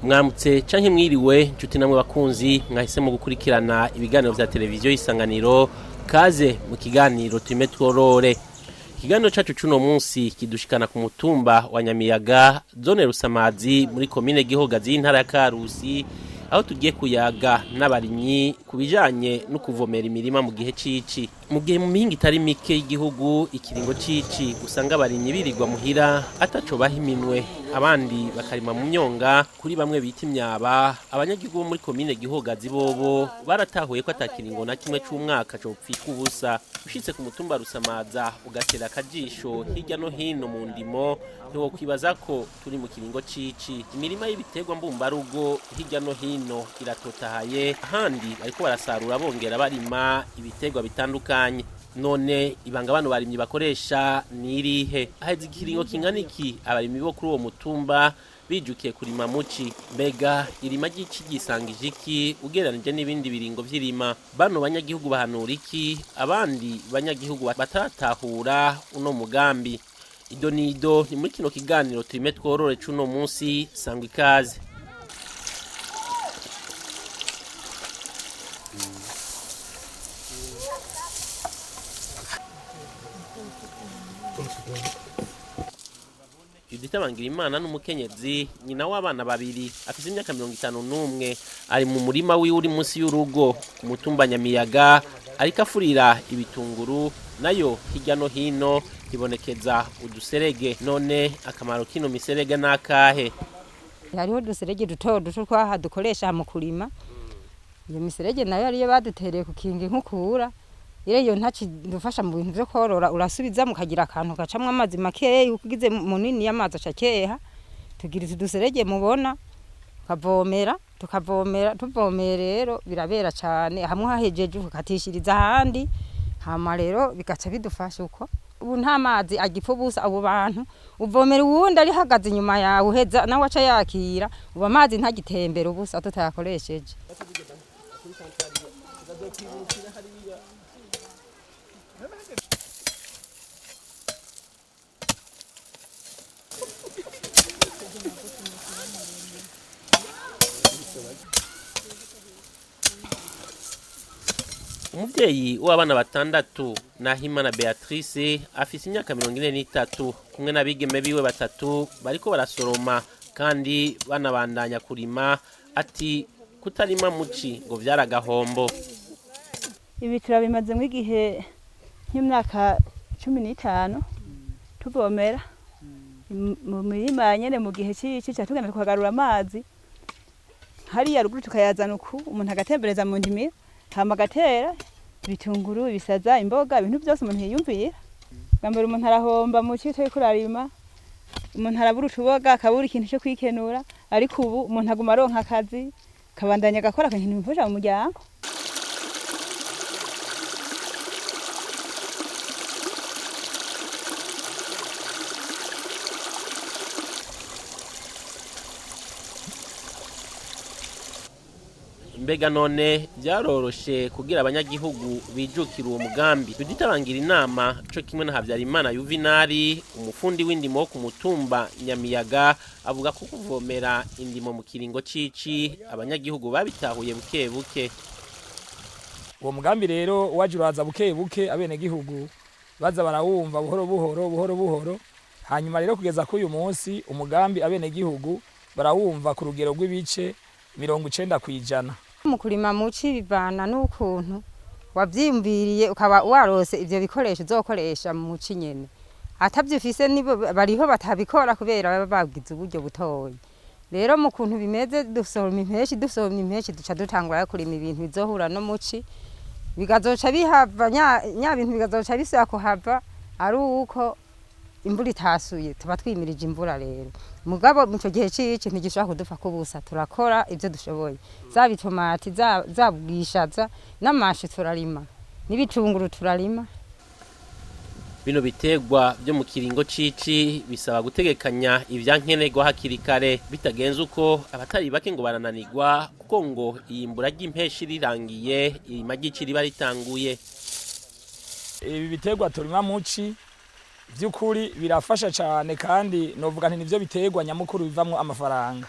Mwaramutse canke mwiriwe, nshuti namwe bakunzi mwahisemo gukurikirana ibiganiro vya televiziyo y'Isanganiro. Kaze mu kiganiro Turime Tworore. Ikiganiro cacu cuno munsi kidushikana ku mutumba wa Nyamiyaga, zone Rusamazi, muri komine Gihogazi y'intara ya Karusi, aho tugiye kuyaga n'abarimyi ku bijanye no kuvomera imirima mu gihe cici. Mu gihe mu mihinga itari mike y'igihugu ikiringo cici usanga abarimyi birirwa muhira ataco baha iminwe, abandi bakarima mu myonga kuri bamwe bita imyaba. Abanyagihugu bo muri komine Gihogazi bobo baratahuye ko ata kiringo na kimwe c'umwaka copfika ubusa. Ushitse ku mutumba Rusamaza ugatera akajisho hirya no hino mu ndimo, ntiwokwibaza ko turi mu kiringo cici. Imirima y'ibiterwa mbumbarugo hirya no hino iratotahaye, ahandi bariko barasarura bongera barima ibiterwa bitandukanye. None ibanga bano barimyi bakoresha nirihe? Haheze ikiringo kingana iki abarimyi bo kuri uwo mutumba bijukiye kurima muci? Mbega irima ry'ici ryisangije iki ugereranije n'ibindi biringo vy'irima? Bano banyagihugu bahanura iki abandi banyagihugu bataratahura uno mugambi? Ido nido ni muri kino kiganiro Turime Tworore c'uno munsi. Sangwa ikaze. Judith Bangirimana n'umukenyezi, nyina w'abana babiri, afise imyaka 51, ari mu murima wiwe uri munsi y'urugo ku mutumba Nyamiyaga, ariko afurira ibitunguru. Nayo hirya no hino hibonekeza uduserege. None akamaro kino miserege n'akahe? Hariho uduserege duto duto twaha dukoresha mu kurima. Iyo miserege nayo ariyo badutereye kukinga inkukura. Iyo ntaci dufasha mu bintu vyo korora, urasubiza mukagira akantu gacamwo amazi makeya. Ugize munini y'amazi aca akeha. Tugira utu duserege mubona, tukavomera, tukavomera, tuvomeye rero birabera cane. Hamwe hahejeje ukatishiriza ahandi, hama rero bigaca bidufasha uko. Ubu nta mazi agipfa ubusa. Abo bantu uvomera, uwundi ari hagaze inyuma yawe, uheza nawe aca yakira. Ubu amazi ntagitembera ubusa tutayakoresheje. Umuvyeyi w'abana batandatu, Nahimana Beatrice, afise imyaka 43, kumwe n'abigeme biwe batatu bariko barasoroma kandi banabandanya kurima. Ati kutarima muci ngo vyaragahombo. Ibi turabimazemo igihe nk'imyaka 15 tuvomera mu mirima nyene. Mu gihe c'ici ca tugenda tukagarura amazi hariya ruguru, tukayazana uku, umuntu agatembereza mu ndimiro, hama agatera ibitunguru, ibisaza, imboga, ibintu byose umuntu yiyumvira. Bwa mbere umuntu arahomba mu ci utariko urarima, umuntu arabura utuboga, akabura ikintu co kwikenura, ariko ubu umuntu aguma aronka akazi, akabandanya agakora akantu bimufasha mu muryango. Mbega none byaroroshe kugira abanyagihugu bijukira uwo mugambi? Judith abangira inama co kimwe na Habyarimana Yuvinari, umufundi w'indimo wo ku mutumba Nyamiyaga, avuga ko kuvomera indimo mu kiringo cici abanyagihugu babitahuye buke buke. Uwo mugambi rero waje uraza buke buke, abenegihugu baza barawumva buhoro buhoro, buhoro buhoro, hanyuma rero kugeza kuri uyu munsi umugambi abenegihugu barawumva ku rugero rw'ibice 90%. Mu kurima muci bivana n'ukuntu wavyiyumviriye, ukaba warose ivyo bikoresho uzokoresha mu muci nyene. Atavyifise nibo bariho batabikora kubera baba bagize uburyo butoyi. Rero mu kuntu bimeze, dusoroma impeshi, dusoroma impeshi duca dutangura kurima ibintu bizohura no muci, bigazoca bihava nya bintu bigazoca bisubira kuhava ari uko imvura itasuye. Tuba twimirije imvura rero, mugabo mu ico gihe cici ntigishobora kudufa kubusa. Turakora ivyo dushoboye, zaba itomati, zaba ubwishaza n'amashu turarima, n'ibitunguru turarima. Bino biterwa byo mu kiringo cici bisaba gutegekanya ivyankenerwa hakiri kare. Bitagenze uko, abatari bake ngo barananirwa, kuko ngo iyimbura ry'impeshi rirangiye irima ry'ici riba ritanguye. Ibi biterwa turima muci by'ukuri birafasha cyane, kandi novuga nti nivyo biterwa nyamukuru bivamwo amafaranga.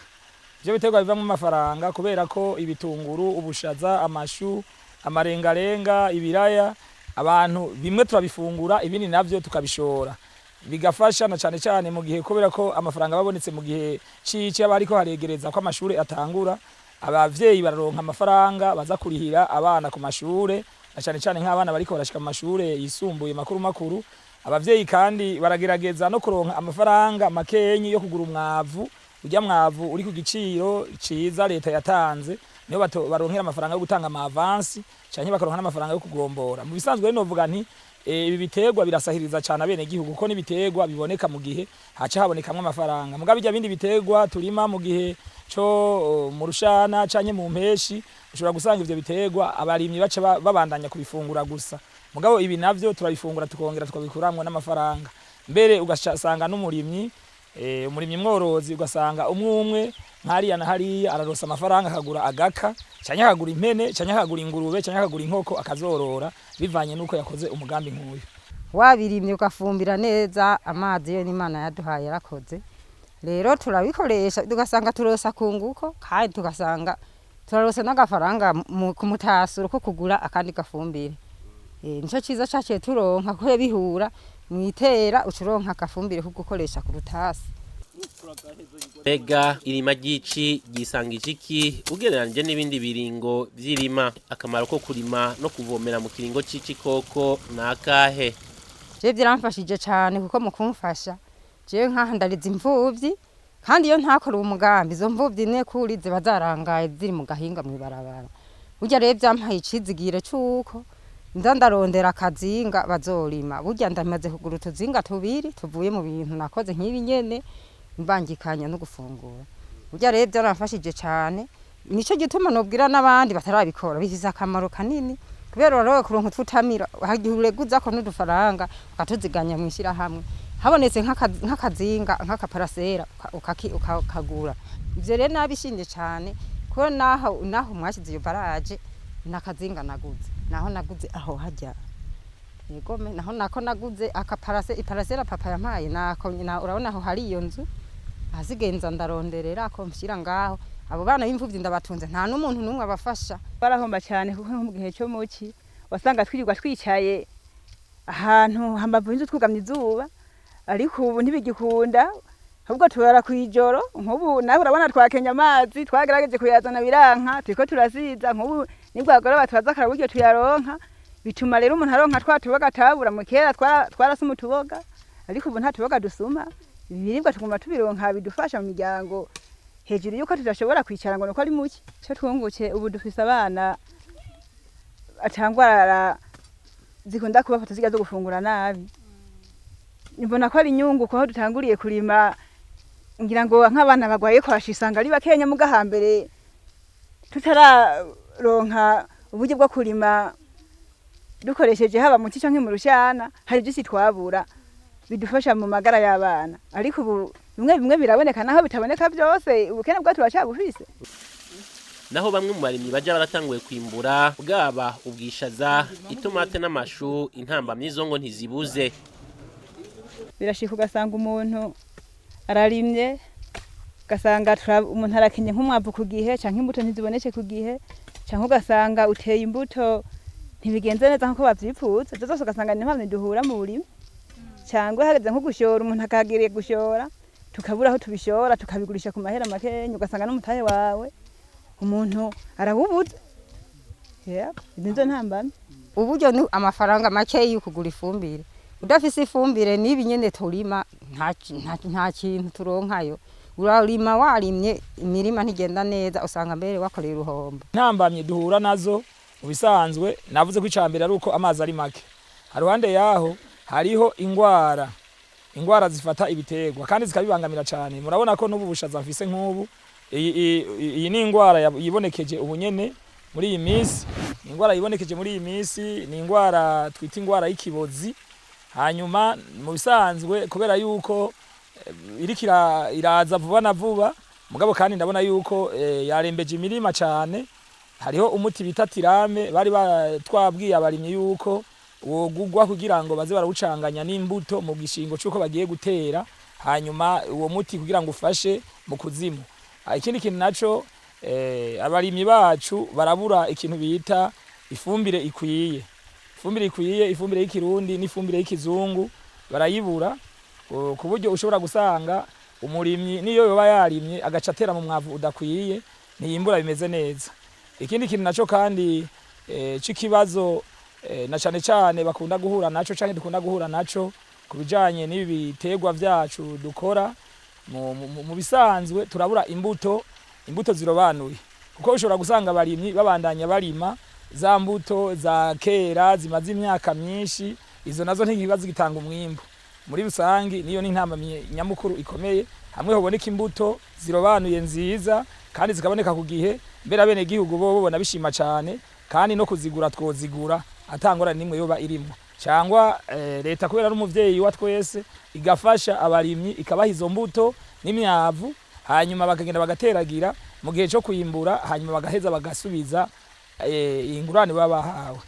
Ivyo biterwa bivamwo amafaranga kubera ko ibitunguru, ubushaza, amashu, amarengarenga, ibiraya, abantu bimwe turabifungura, ibindi navyo tukabishora, bigafasha na cane cane mu gihe, kubera ko amafaranga babonetse mu gihe cici aba ariko haregereza ko amashure atangura, abavyeyi bararonka amafaranga baza kurihira abana ku mashure, na cane cane nk'abana bariko barashika mu mashure yisumbuye makuru makuru. Abavyeyi kandi baragerageza no kuronka amafaranga makenyi yo kugura umwavu, urya mwavu uri ku giciro ciza leta yatanze, niho baronkera amafaranga yo gutanga ama avance canke bakaronka n'amafaranga yo kugombora. Mu bisanzwe rero novuga nti ibi biterwa birasahiriza cane abenegihugu, kuko n'ibiterwa biboneka mu gihe haca habonekamwo amafaranga. Mugabo ibya bindi biterwa turima mu gihe co mu rushana canke mu mpeshi, ushobora gusanga ivyo biterwa abarimyi baca babandanya kubifungura gusa. Mugabo ibi navyo turabifungura tukongera tukabikuramwo n'amafaranga. Mbere ugasanga n'umurimyi, umurimyi mworozi, ugasanga umwe umwe nkariya na hariya ararosa amafaranga akagura agaka canke akagura impene canke akagura ingurube canke akagura inkoko akazorora, bivanye n'uko yakoze umugambi nk'uyu. Wabirimye ugafumbira neza, amazi yo n'Imana yaduhaye yarakoze. Rero turabikoresha tugasanga turosa kunguko, kandi tugasanga turarosa n'agafaranga ku mutasuro ko kugura akandi gafumbire. Nico ciza caciye turonka, ko bihura mwitera ucuronka agafumbire ko gukoresha ku rutasi. Mbega irima ry'ici ryisangije iki ugereranije n'ibindi biringo vy'irima? Akamaro ko kurima no kuvomera mu kiringo c'ici koko ni akahe? Je byaramfashije cane, kuko mu kumfasha jewe nkaha ndariza imfuvyi, kandi iyo ntakora uwo mugambi izo mfuvyi ne kuri ziba zarangaye ziri mu gahinga mw'ibarabara. Burya rero vyampaye icizigiro c'uko nza ndarondera akazinga bazorima. Burya ndamaze kugura utuzinga tubiri tuvuye mu bintu nakoze nk'ibi nyene, mbangikanya no gufungura. Burya rero byaramfashije cane, nico gituma nobwira n'abandi batarabikora, bifise akamaro kanini, kubera urarowe kuronka utwutamira hagihe ureguzako n'udufaranga ukatuziganya mw'ishirahamwe, habonetse nk'akazinga nk'akaparasera ukakagura. Ivyo rero nabishimye cane, kuko naho mwashize iyo baraje nakazinga naguze, naho naguze aho hajya yegome, naho nako naguze akaparase, iparasera papa yampaye nako na, urabona aho hari iyo nzu ahasigaye nza ndaronderera ko mshyira ngaho. Abo bana b'imfuvyi ndabatunze, nta n'umuntu n'umwe abafasha. Barahomba cyane, kuko nko mu gihe cyo muci wasanga twirirwa twicaye ahantu hambavu y'inzu twugamye izuba, ariko ubu ntibigikunda, ahubwo tubara kwijoro. Nk'ubu nawe urabona twakenya amazi, twagerageje kuyazana biranka, turiko turasiza. Nk'ubu nibwagoroba turaza akaraba uburyo tuyaronka. Bituma rero umuntu aronka twa tuboga atabura. Mu kera twarasuma utuboga, ariko ubu nta tuboga dusuma. Ibiribwa tuguma tubironka, bidufasha mu miryango, hejuru yuko tudashobora kwicara ngo nuko ari muke. Ico twungutse, ubu dufise abana atangwara zikunda kubafata zirya zo gufungura nabi. Mbona ko ari inyungu, kuko aho dutanguriye kurima ngira ngo nk'abana bagwaye kwashi isanga ari bakenya. Muga hambere tutararonka uburyo bwo kurima dukoresheje haba mu ci canke mu rushana, hari vyinshi twabura bidufasha mu magara y'abana, ariko ubu bimwe bimwe biraboneka, naho bitaboneka byose, ubukene bwa turacabufise. Naho bamwe mu barimyi baja baratanguye kwimbura bwaba ubwishaza, itomate n'amashu, intambamyi zo ngo ntizibuze. Birashika ugasanga umuntu ararimye, ugasanga umuntu arakenye nk'umwavu ku gihe, canke imbuto ntiziboneke ku gihe, canke ugasanga uteye imbuto ntibigenze neza nkuko bavyipfuza. Ivyo vyose ugasanga ni impamvu duhura mu burimyi, cangwa hageze nko gushora, umuntu akagiriye gushora, tukabura aho tubishora, tukabigurisha ku mahera makenya, ugasanga n'umutahe wawe umuntu arawubuze. Yeah, nizo ntambamyi. Uburyo ni amafaranga make yo kugura ifumbire. Udafise ifumbire n'ibi nyene turima nta kintu turonkayo. Urarima warimye imirima ntigenda neza, usanga mbere wakoreye uruhombo. Intambamyi duhura nazo mu bisanzwe, navuze ko icambere ari uko amazi ari make. Haruhande yaho hariho ingwara zifata ibiterwa kandi zikabibangamira cane. Murabona ko n'ubu bushaza mfise nk'ubu, iyi ni ingwara yibonekeje ubu nyene muri iyi minsi. Ni ingwara yibonekeje muri iyi minsi, ni ingwara twita ingwara y'ikibozi. Hanyuma mu bisanzwe kubera yuko iriko iraza vuba na vuba, mugabo kandi ndabona yuko yarembeje imirima cane. Hariho umuti bita tirame bari twabwiye abarimyi yuko wogugwa kugira ngo baze barawucanganya n'imbuto mu gishingo c'uko bagiye gutera, hanyuma uwo muti kugira ngo ufashe mu kuzimu. Ikindi kintu naco, abarimyi bacu barabura ikintu bita ifumbire ikwiye, ifumbire ikwiye, ifumbire y'ikirundi n'ifumbire y'ikizungu barayibura, ku buryo ushobora gusanga umurimyi niyo yoba yarimye agaca atera mu mwavu udakwiye, ntiyimbura bimeze neza. Ikindi kintu naco kandi c'ikibazo, na cane cane bakunda guhura naco canke dukunda guhura naco ku bijanye n'ibi biterwa vyacu dukora mu bisanzwe, turabura imbuto zirobanuye, kuko ushobora gusanga abarimyi babandanya barima za mbuto za kera zimaze imyaka myinshi. Izo nazo ntiziba zigitanga umwimbu muri rusangi. Niyo ni intambamyi nyamukuru ikomeye. Hamwe hoboneka imbuto zirobanuye nziza kandi zikaboneka ku gihe, mbere abenegihugu bo bona bishima cane, kandi no kuzigura twozigura atangorane nimwe yoba irimwo, cyangwa leta, kubera ari umuvyeyi wa twese, igafasha abarimyi ikabaha izo mbuto n'imyavu, hanyuma bakagenda bagateragira mu gihe cyo kwimbura, hanyuma bagaheza bagasubiza ingurane baba bahawe.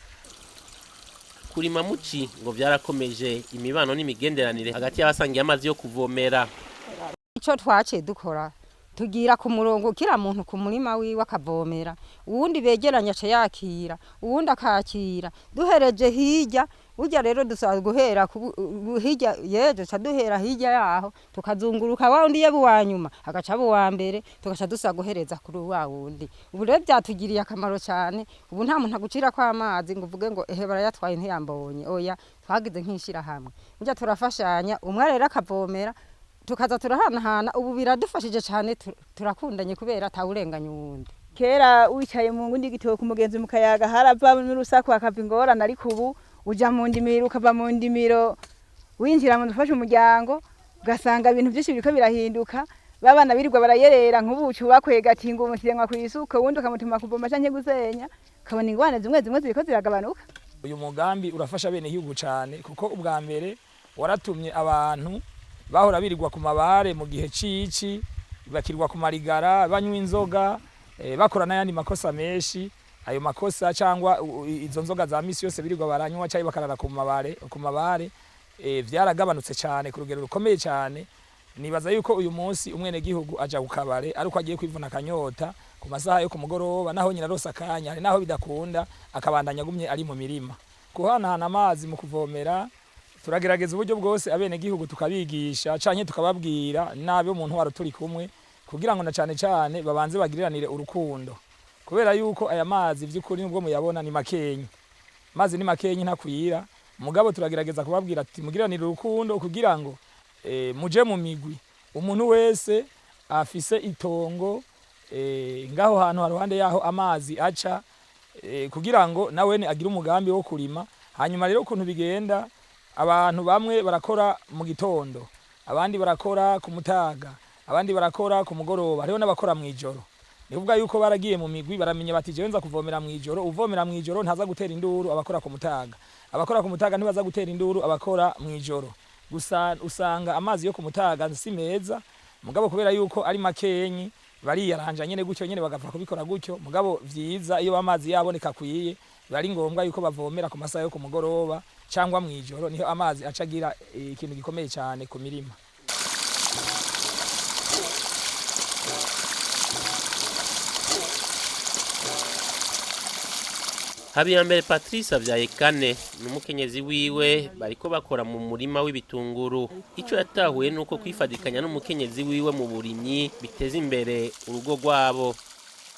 Kurima muci ngo vyarakomeje imibano n'imigenderanire hagati y'abasangiye amazi yo kuvomera. Ico twaciye dukora, tugira ku murongo, kila muntu ku murima wiwe akavomera, uwundi begeranya aca yakira, uwundi akakira, duhereje hirya burya rero dusanzwe guhera hirya yejo, ca duhera hirya yaho tukazunguruka, wa wundi yaba uwa nyuma agaca aba uwa mbere, tugaca dusa guhereza kuri wa wundi. Ubu rero byatugiriye akamaro cyane. Ubu nta muntu agucirako amazi ngo uvuge ngo ehe barayatwaye ntiyambonye. Oya, twagize nk'ishirahamwe, burya turafashanya, umwe rero akavomera, tukaza turahanahana. Ubu biradufashije cyane, turakundanye kubera atawurenganya uwundi. Kera wicaye mu ngundi igitoki umugenzi mu kayaga, harava n'urusaku hakava ingorane, ariko ubu uja mu ndimiro, ukava mu ndimiro winjira mu nzu ufashe umuryango, ugasanga ibintu byinshi biriko birahinduka. Babana birirwa barayerera, nk'ubu bakwega ati ngo umusirenwa kw'isuka, uwundi ukamutuma kuvoma canke gusenya, ukabona ingorane zimwe zimwe ziriko ziragabanuka. Uyu mugambi urafasha bene igihugu cane, kuko ubwa mbere waratumye abantu bahora birirwa ku mabare mu gihe cici, bakirwa ku marigara banywa inzoga, bakora n'ayandi makosa menshi. Ayo makosa cyangwa izo nzoga za misi yose birirwa baranywa cyangwa bakarara ku mabare, vyaragabanutse cyane ku rugero rukomeye cyane. Nibaza yuko uyu munsi umwenegihugu aja ku kabare ariko agiye kwivuna akanyota ku masaha yo ku mugoroba, naho nyina arose akanya, hari naho bidakunda akabandanya agumye ari mu mirima. Kuhanahana amazi mu kuvomera, turagerageza uburyo bwose, abenegihugu tukabigisha canke tukababwira nabi umuntu waro turi kumwe, kugira ngo na cane cane babanze bagiriranire urukundo, kubera yuko aya mazi vy'ukuri nubwo muyabona ni makenyi, mazi ni makenyi ntakwira. Mugabo turagerageza kubabwira ati mugiranire urukundo kugira ngo muje mu migwi, umuntu wese afise itongo ngaho hantu haruhande yaho amazi aca, kugira ngo nawene agire umugambi wo kurima. Hanyuma rero ukuntu bigenda, abantu bamwe barakora mu gitondo, abandi barakora ku mutaga, abandi barakora ku mugoroba, hariho n'abakora mw'ijoro. Ni kuvuga yuko baragiye mu migwi, baramenya bati jewe nza kuvomera mw'ijoro. Uvomera mw'ijoro ntaza gutera induru abakora ku mutaga, abakora ku mutaga ntibaza gutera induru abakora mw'ijoro. Gusa usanga amazi yo ku mutaga si meza, mugabo kubera yuko ari makenyi bariyaranja nyene gutyo nyene bagapfa kubikora gutyo. Mugabo vyiza iyo amazi yaboneka akwiye, biba ari ngombwa yuko bavomera ku masaha yo ku mugoroba cyangwa mw'ijoro, niho amazi acagira ikintu gikomeye cyane ku mirima. Habiyambere Patrice avyaye kane n'umukenyezi wiwe, bariko bakora mu murima w'ibitunguru. Ico yatahuye nuko kwifadikanya n'umukenyezi wiwe mu burimyi biteza imbere urugo rwabo.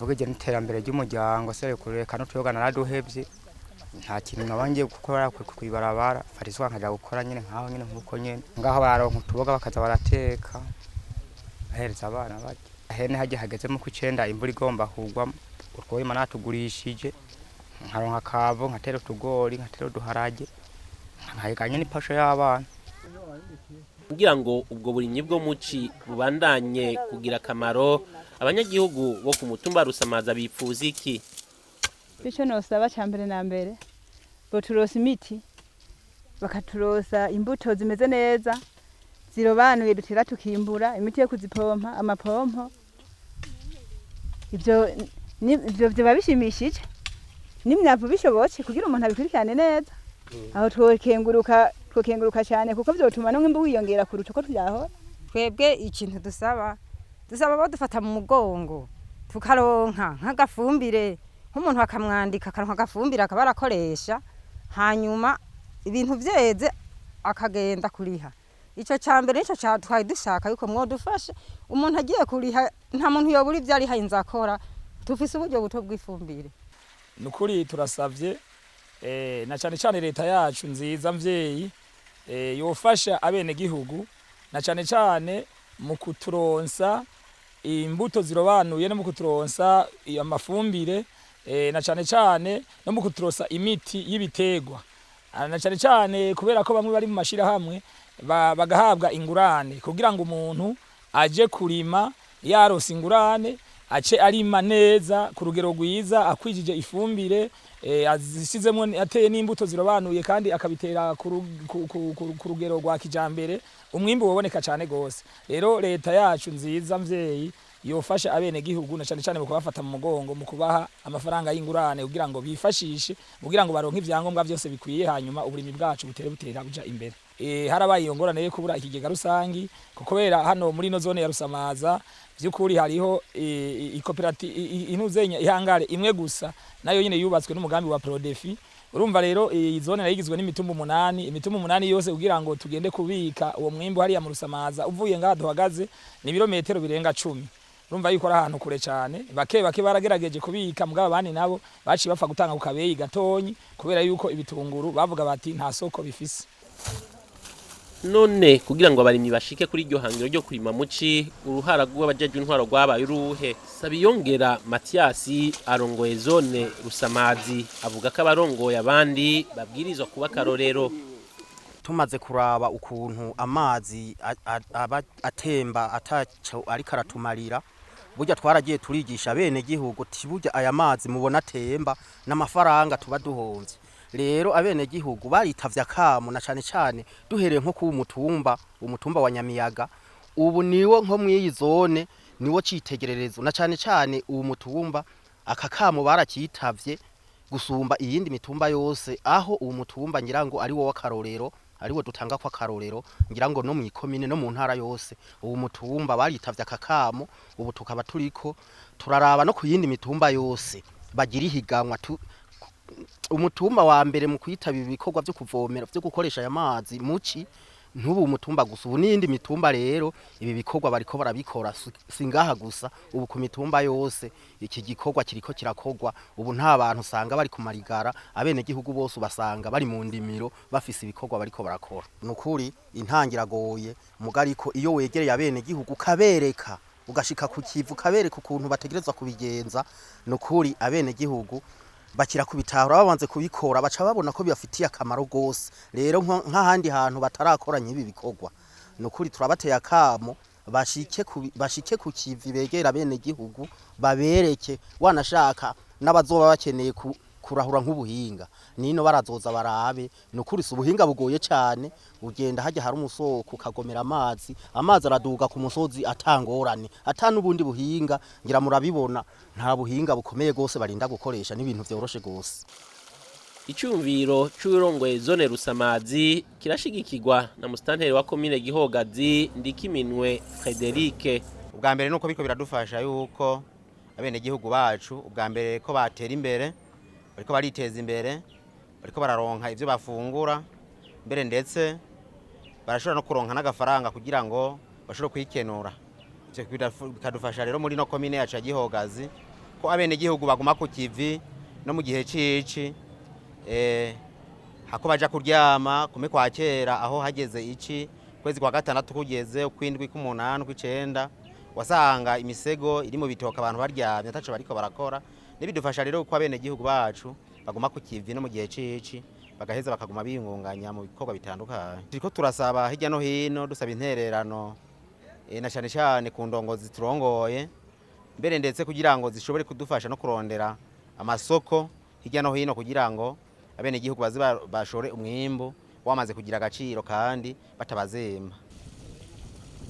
Ubwo n'iterambere ry'umuryango se kureka n'utuyoga naraduhevye, nta kintu nabanje gukora kw'ibarabara, fariswa nkaja gukora nyene nkaho nyene nkuko nyene ngaho bararonka utuboga bakaza barateka bahereza abana barya. Hene harya hageze mu kw'icenda imvura igomba kugwa, utwoyima natugurishije nkaronka akavo, nkatera utugori, nkatera uduharage, nkahiganye n'ipasho y'abana. Kugira ngo ubwo burimyi bwo muci bubandanye kugira akamaro, abanyagihugu bo ku mutumba Rusamaza bipfuza iki? Ico nosaba ca mbere na mbere, boturosa imiti, bakaturosa imbuto zimeze neza zirobanuye, dutera tukimbura, imiti yo kuzipompa, amapompo. Ivyo ivyo vyoba bishimishije, n'imyavu bishobotse kugira umuntu abikurikirane neza. Aho twokenguruka cyane, kuko vyotuma n'umwimbu wiyongera kuruta uko vyahora. Twebwe ikintu dusaba Dusaba badufata mu mugongo tukaronka nk'agafumbire, nk'umuntu akamwandika akaronka agafumbire akaba arakoresha, hanyuma ibintu vyeze akagenda kuriha. Ico ca mbere nico twari dushaka yuko mwodufasha. Umuntu agiye kuriha nta muntu yobura ivyo ariha inzu akora, tufise uburyo buto bw'ifumbire. Nukuri turasavye na cane cane leta yacu nziza mvyeyi yofasha abenegihugu na cane cane mu kuturonsa imbuto zirobanuye no mu kuturonsa amafumbire na cane cane no mu kuturonsa imiti y'ibiterwa. Na cane cane kubera ko bamwe bari mu mashirahamwe bagahabwa ingurane kugira ngo umuntu aje kurima yarose ingurane ace arima neza ku rugero rwiza akwijije ifumbire azishizemwo ateye n'imbuto zirobanuye kandi akabitera ku rugero rwa kijambere, umwimbu woboneka cane gose. Rero leta yacu nziza mvyeyi yofasha abenegihugu na cane cane mu kubafata mu mugongo mu kubaha amafaranga y'ingurane kugira ngo bifashishe kugira ngo baronke ivyangombwa vyose bikwiye, hanyuma uburimyi bwacu butere butera buja imbere. Harabaye iyo ngorane yo kubura ikigega rusangi kubera hano muri ino zone ya Rusamaza vy'ukuri hariho intuzenya ihangare imwe gusa nayo nyene yubatswe n'umugambi wa Prodefi. Urumva rero iyi zone nayo igizwe n'imitumba 8, imitumba 8 yose kugira ngo tugende kubika uwo mwimbu hariya mu Rusamaza uvuye ngaha duhagaze ni ibirometero birenga 10. Urumva yuko ari ahantu kure cyane. Bake bake baragerageje kubika mugabo abandi nabo baciye bapfa gutanga ku kabeyi gatonyi kubera yuko ibitunguru bavuga bati nta soko bifise. None kugira ngo abarimyi bashike kuri iryo hangiro ryo kurima muci, uruhara rw'abajejwe intwaro rwabaye uruhe? Sabiyongera Mathias arongoye zone Rusamazi avuga ko abarongoye abandi babwirizwa kuba akarorero. Tumaze kuraba ukuntu amazi aba atemba ataco ariko aratumarira, burya twaragiye turigisha bene gihugu burya aya mazi mubona atemba n'amafaranga tuba duhomvye. Rero abene gihugu baritavye akamo na cane cane duhereye nko ku umutumba wa Nyamiyaga, ubu niwo nko mw'iyi zone niwo citegererezo, na cane cane uwo mutumba aka kamo barakitavye gusumba iyindi mitumba yose, aho uwo mutumba ngira ngo ari wo w'akarorero, ariwo dutanga kwa karorero ngira ngo no mw'ikomine no mu ntara yose. Uwo mutumba baritavye aka kamo, ubu tukaba turiko turaraba no ku yindi mitumba yose bagira ihiganwa. Umutumba wa mbere mu kwitaba ibikorwa vyo kuvomera vyo gukoresha aya mazi muci ntubu umutumba gusa, ubu n'iyindi mitumba rero ibi bikorwa bariko barabikora, singaha gusa, ubu ku mitumba yose iki gikorwa kiriko kirakorwa. Ubu nta bantu usanga bari kumarigara, abene gihugu bose ubasanga bari mu ndimiro bafise ibikorwa bariko barakora. Nukuri intangiragoye mugariko iyo wegereye abene gihugu kabereka ugashika ku kivu kabereka ukuntu bategerezwa kubigenza, nukuri abene gihugu bakira kubitahura babanze kubikora baca babona ko bibafitiye akamaro gose. Rero nk'ahandi hantu batarakora nk'ibi bikorwa, nukuri turabateye akamo bashike ku kivi begera bene gihugu babereke, wanashaka n'abazoba bakeneye kurahura nk'ubuhinga nino barazoza barabe. Nukuri si ubuhinga bugoye cyane, ugenda hajya hari umusoko ukagomera amazi, amazi araduga ku musozi atangorane ata n'ubundi buhinga, ngira murabibona nta buhinga bukomeye gose barinda gukoresha, n'ibintu vyoroshe gose. Icyumviro c'urongoye zone Rusamazi kirashigikirwa na musitanteri wa komine Gihogazi Ndikiminwe Frederic. Ubwa mbere nuko biriko biradufasha yuko abenegihugu bacu ubwa mbere ko batera imbere, bariko bariteza imbere, bariko bararonka ivyo bafungura mbere, ndetse barashobora no kuronka n'agafaranga kugira ngo bashobore kwikenura. Ivyo bikadufasha rero muri no komine yacu ya Gihogazi ko abenegihugu baguma ku kivi no mu gihe cici, hako baja kuryama kume kwa kera aho hageze ici kwezi kwa gatandatu kugeze ukwindwi k'umunani kw'icenda wasanga imisego iri mu bitoka abantu baryamye ataco bariko barakora. Nibidufasha rero ko abenegihugu bacu baguma ku kivi no mu gihe cici bagaheza bakaguma biyungunganya mu bikorwa bitandukanye. Turiko turasaba hirya no hino dusaba intererano na cane cane ku ndongozi turongoye mbere, ndetse kugira ngo zishobore kudufasha no kurondera amasoko hirya no hino kugira ngo abenegihugu baze bashore umwimbu wamaze kugira agaciro kandi batabazemba.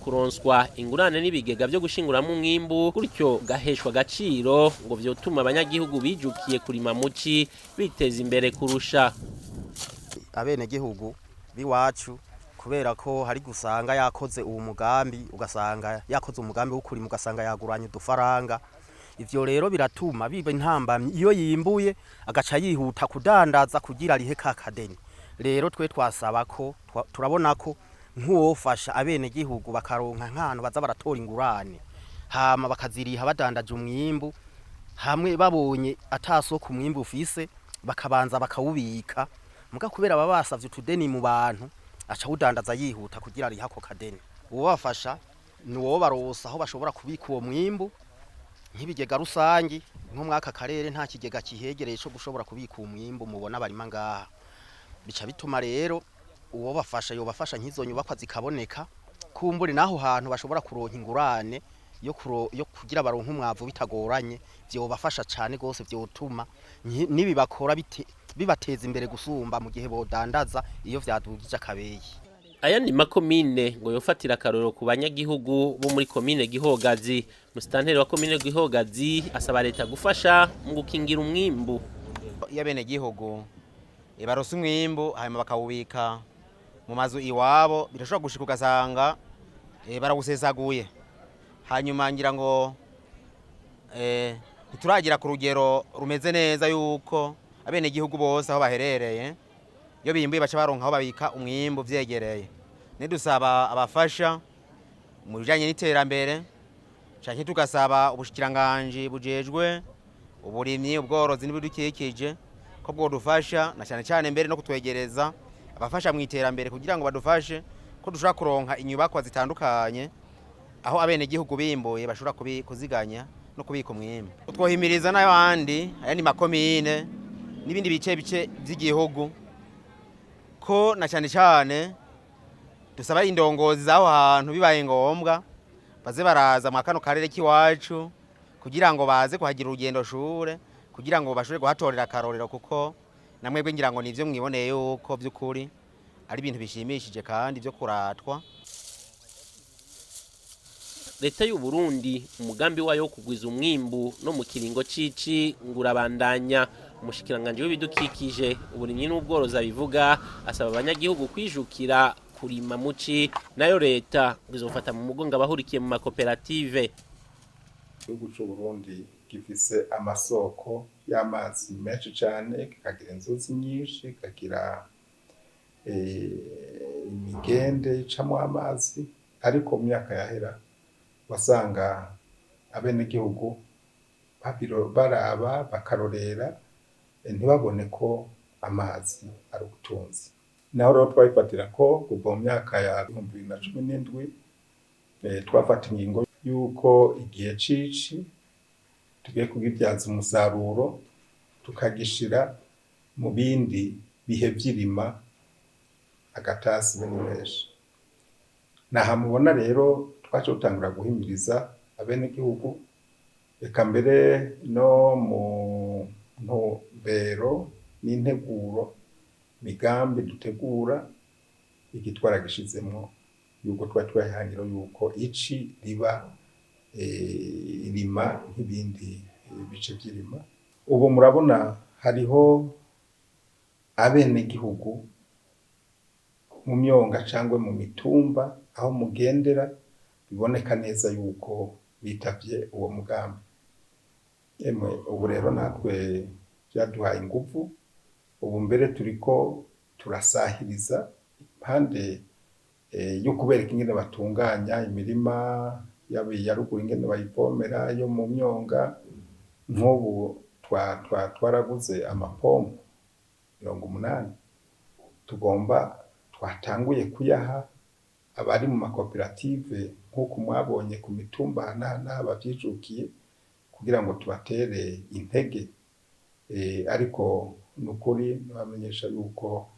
Kuronswa ingurane n'ibigega vyo gushinguramo umwimbu gutyo gaheshwa agaciro ngo vyotuma abanyagihugu bijukiye kurima muci biteza imbere kurusha. Abenegihugu biwacu. Kubera ko hari gusanga yakoze uwo mugambi, ugasanga yakoze umugambi wo kurima, ugasanga yaguranye udufaranga. Ivyo rero biratuma biba intambamyi iyo yimbuye agaca yihuta kudandaza kugira arihe ka kadeni. Rero twe twasaba ko turabona ko nk'uwofasha abenegihugu bakaronka nk'ahantu baza baratora ingurane, hama bakaziriha badandaje umwimbu, hamwe babonye atasoko umwimbu ufise bakabanza bakawubika. Muga kubera baba basavye utudeni mu bantu, aca awudandaza yihuta kugira arihe ako kadeni. Uwobafasha ni uwobarosa aho bashobora kubika uwo mwimbu, nk'ibigega rusangi. Nko mw'aka karere nta kigega kihegereye co gushobora kubika umwimbu mubona barima ngaha. Bica bituma rero uwobafasha yobafasha nk'izo nyubakwa zikaboneka, kumbure n'aho hantu bashobora kuronka ingurane yo kugira baronke umwavu bitagoranye. Vyobafasha cane gose, vyotuma nibi bakora bibateza imbere gusumba mu gihe bodandaza iyo vyadugije akabeyi. Ayandi makomine ngo yofatira akarorero ku banyagihugu bo muri komine Gihogazi. Musitanteri wa komine Gihogazi asaba leta gufasha mu gukingira umwimbu. Iyo abenegihugu baronse umwimbu hanyuma bakawubika mu mazu iwabo, birashobora gushika ugasanga barawusesaguye. Hanyuma ngira ngo ntituragira ku rugero rumeze neza yuko abenegihugu bose aho baherereye iyo bimbuye baca baronka aho babika umwimbu vyegereye. Nidusaba abafasha mu bijanye n'iterambere, canke tugasaba ubushikiranganji bujejwe uburimyi, ubworozi n'ibidukikije ko bwodufasha, na cyane cyane mbere no kutwegereza abafasha mu iterambere kugira ngo badufashe ko dushobora kuronka inyubakwa zitandukanye aho abenegihugu bimbuye bashobora kuziganya no kubika umwimbu. Twohimiriza n'abandi, ayandi makomine n'ibindi bice bice by'igihugu, ko na cyane cyane dusaba indongozi z'aho hantu bibaye ngombwa baze baraza mwa kano karere k'iwacu kugira ngo baze kuhagira urugendo shure, kugira ngo bashobore kuhatorera akarorero, kuko namwebwe ngira ngo nivyo mwiboneye yuko by'ukuri ari ibintu bishimishije kandi byo kuratwa. Leta y'u Burundi umugambi wayo wo kugwiza umwimbu no mu kiringo cici ngurabandanya. Umushikiranganje w'ibidukikije, uburimyi n'ubworozi abivuga asaba abanyagihugu kwijukira kurima muci, nayo leta ngo izofata mu mugongo abahurikiye mu makoperative. Igihugu c'u Burundi gifise amasoko y'amazi menshi cane, kikagira inzuzi nyinshi, kikagira imigende icamwo amazi. Ariko mu myaka yahera wasanga abenegihugu baraba bakarorera, ntibabone ko amazi ari ubutunzi. Naho rero twabifatira ko kuva mu myaka ya 2017, twafata ingingo yuko igihe cici tugiye kugibyaza umusaruro, tukagishira mu bindi bihe vy'irima agatasi be ni menshi. Naha mubona rero twaje gutangura guhimiriza abenegihugu, eka mbere no mu ntumbero n'integuro migambi dutegura igitwara gishizemwo yuko twari twahangiro yuko ici riba irima nk'ibindi bice vy'irima. Ubu murabona hariho abenegihugu mu myonga cangwa mu mitumba aho mugendera biboneka neza yuko bitavye uwo mugambi. Emwe ubu rero natwe vyaduhaye inguvu, ubu mbere turiko turasahiriza impande yo kubereka ingene batunganya imirima yaba iya ruguru, ingene bayivomera yo mu myonga. Nk'ubu twaraguze amapompo 80, tugomba twatanguye kuyaha abari mu makoperative nk'uko mwabonye ku mitumba n'aha bavyijukiye, kugira ngo tubatere intege. Ariko nukuri nabamenyesha yuko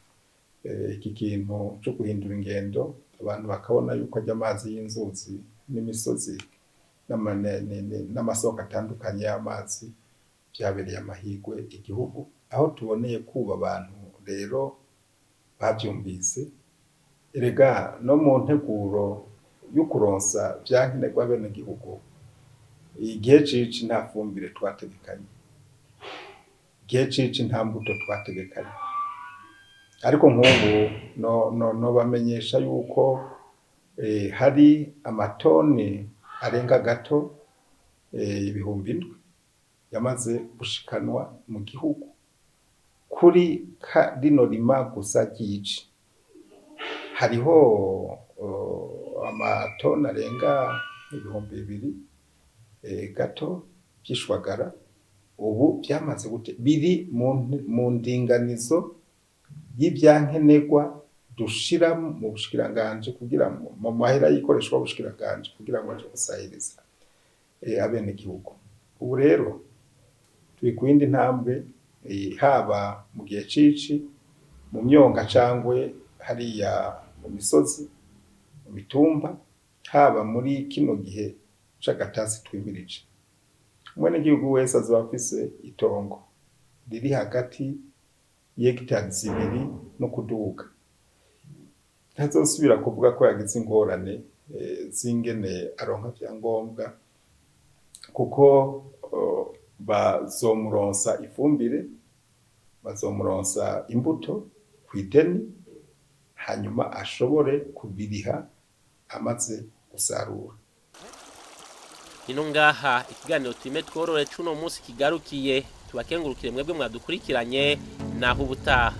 iki kintu cyo guhindura ingendo, abantu bakabona yuko ajya amazi y'inzuzi n'imisozi n'amasoko atandukanye y'amazi byabereye amahirwe igihugu. Aho tuboneye kuba abantu rero bavyumvise, erega no mu nteguro yo kuronsa vyankenerwa abenegihugu, igihe cici nta fumbire twategekanye, igihe cici nta mbuto twategekanye. Ariko nk'ubu no bamenyesha yuko hari amatoni arenga gato 7000 yamaze gushikanwa mu gihugu kuri rino rima gusa ry'ici. Hariho amatoni arenga 2000 gato vy'ishwagara ubu vyamaze gute biri mu ndinganizo y'ivyankenerwa dushira mu bushikiranganji kugira mu mahera yikoreshwa bushikiranganji kugira ngo aje gusahiriza abenegihugu. Ubu rero turi ku yindi ntambwe, haba mu gihe cici mu myonga cangwe hariya mu misozi, mu mitumba, haba muri kino gihe c'agatasi twimirije. Umwenegihugu wese azoba afise itongo riri hagati y'hegitari 2 no kuduga, ntazosubira kuvuga ko yagize ingorane z'ingene aronka vyangombwa, kuko bazomuronsa ifumbire, bazomuronsa imbuto kw'ideni, hanyuma ashobore kubiriha amaze gusarura. Ino ngaha ikiganiro Turime Tworore c'uno munsi kigarukiye. Tubakengurukire mwebwe mwadukurikiranye, naho ubutaha.